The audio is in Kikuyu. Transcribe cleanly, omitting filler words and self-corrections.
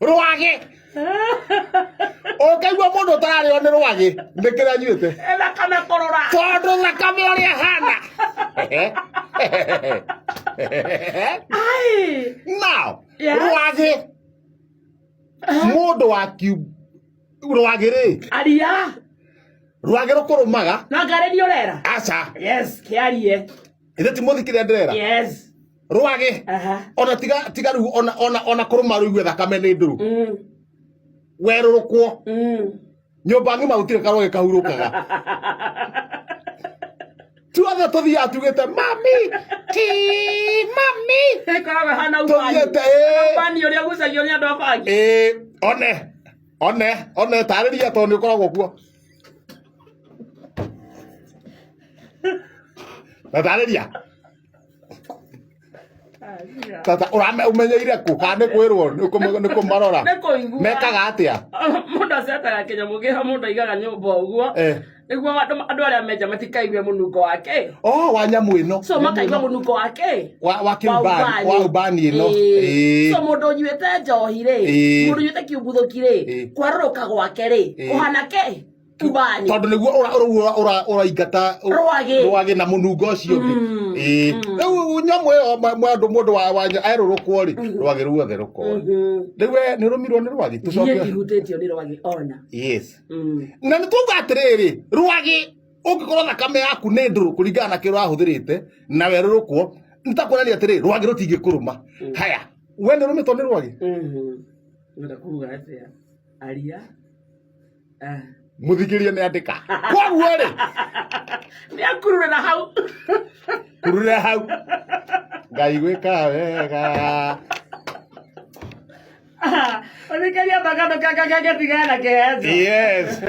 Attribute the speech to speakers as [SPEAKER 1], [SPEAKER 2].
[SPEAKER 1] Rwagĩ. Ũngĩigua mũndũ ũtararĩo nĩ rwagĩ, nĩ kĩrĩa anyuĩte.
[SPEAKER 2] Thakame kũrũra.
[SPEAKER 1] Tondũ thakame ũrĩa ĩhana.
[SPEAKER 2] Ai.
[SPEAKER 1] Now,
[SPEAKER 2] Yes.
[SPEAKER 1] Rwagĩ. Mũndũ wa kiu rwagĩ rĩ,
[SPEAKER 2] Aria.
[SPEAKER 1] Rwagĩ rũkũrũmaga.
[SPEAKER 2] No ngarĩria ũrera.
[SPEAKER 1] Aca.
[SPEAKER 2] Yes, kĩarie.
[SPEAKER 1] Ithe ti mũthi kĩrĩa ndĩrera.
[SPEAKER 2] Yes.
[SPEAKER 1] Rwagĩ. Ona tiga tiga rĩu ona ona ona kũrũma rũigue thakame nĩ ndũrũ. Werũrũkwo. Nyũmba ng'ima gũtirĩ karwagĩ kahurũkaga. Tuothe tũthiaga tugĩte mami ti mami.
[SPEAKER 2] Ĩkoragwo ĩhana ubani.
[SPEAKER 1] Tũthiĩte ĩĩ.
[SPEAKER 2] Ubani ũrĩa ũgucagio nĩ andũ a bangi.
[SPEAKER 1] Ĩĩ one one one tarĩria tondũ nĩ ũkoragwo kuo. Na tarĩria. Tata ũrame ũmenyeire kũ kana nĩ kwĩrwo nĩ kũmarora.
[SPEAKER 2] Nĩ kũigua.
[SPEAKER 1] Mekaga atĩa?
[SPEAKER 2] Mũndũ acetaga kĩnyamũ kĩho mũndũ aigaga nyũmba ũguo.
[SPEAKER 1] Eh.
[SPEAKER 2] Nĩguo andũ andũ arĩa menja matikaigue mũnungo wake.
[SPEAKER 1] Oh, wa nyamũ ĩno.
[SPEAKER 2] So makaigua mũnungo wake.
[SPEAKER 1] Wa kĩubani, wa ubani ĩno.
[SPEAKER 2] Ĩĩ. So mũndũ ũnyuĩte njohi rĩ,
[SPEAKER 1] Ĩĩ.
[SPEAKER 2] mũndũ ũnyuĩte kĩumbuthũki rĩ,
[SPEAKER 1] Ĩĩ.
[SPEAKER 2] kwarũrũka gwake rĩ,
[SPEAKER 1] Ĩĩ.
[SPEAKER 2] kũhana kĩ? Ubani.
[SPEAKER 1] Tondũ nĩguo ũraingata
[SPEAKER 2] Rwagĩ.
[SPEAKER 1] Rwagĩ na mũnungo ũcio ũngĩ. Ĩĩ. Rĩu nyamũ ĩyo mũndũ mũndũ wa wa erũrũkwo rĩ, rwagĩ ruothe rũkora. Rĩu we nĩ ũrũmirwo nĩ rwagĩ?
[SPEAKER 2] Niĩ
[SPEAKER 1] Tũcoke.
[SPEAKER 2] ndihutĩtio nĩ rwagĩ ona.
[SPEAKER 1] Yes. Na nĩ twauga atĩrĩrĩ, rwagĩ ũngĩkorwo thakame yaku nĩ ndũrũ kũringana na kĩrĩa ũrahũthĩrĩte na werũrũkwo, nĩ ta kuonania atĩrĩrĩ, rwagĩ rũtingĩkũrũma. Haya, we nĩ ũrũmĩtwo nĩ rwagĩ?
[SPEAKER 2] Ũrenda kuga atĩa? Aria. Eh.
[SPEAKER 1] Mũthikĩria nĩ andĩka. Koguo rĩ,
[SPEAKER 2] Nĩ akururĩra hau.
[SPEAKER 1] Kururĩra hau. Ngai gwĩka wega.
[SPEAKER 2] Ũthikĩria thaka ndũkangangage tigana na kĩhenjo.
[SPEAKER 1] Yes.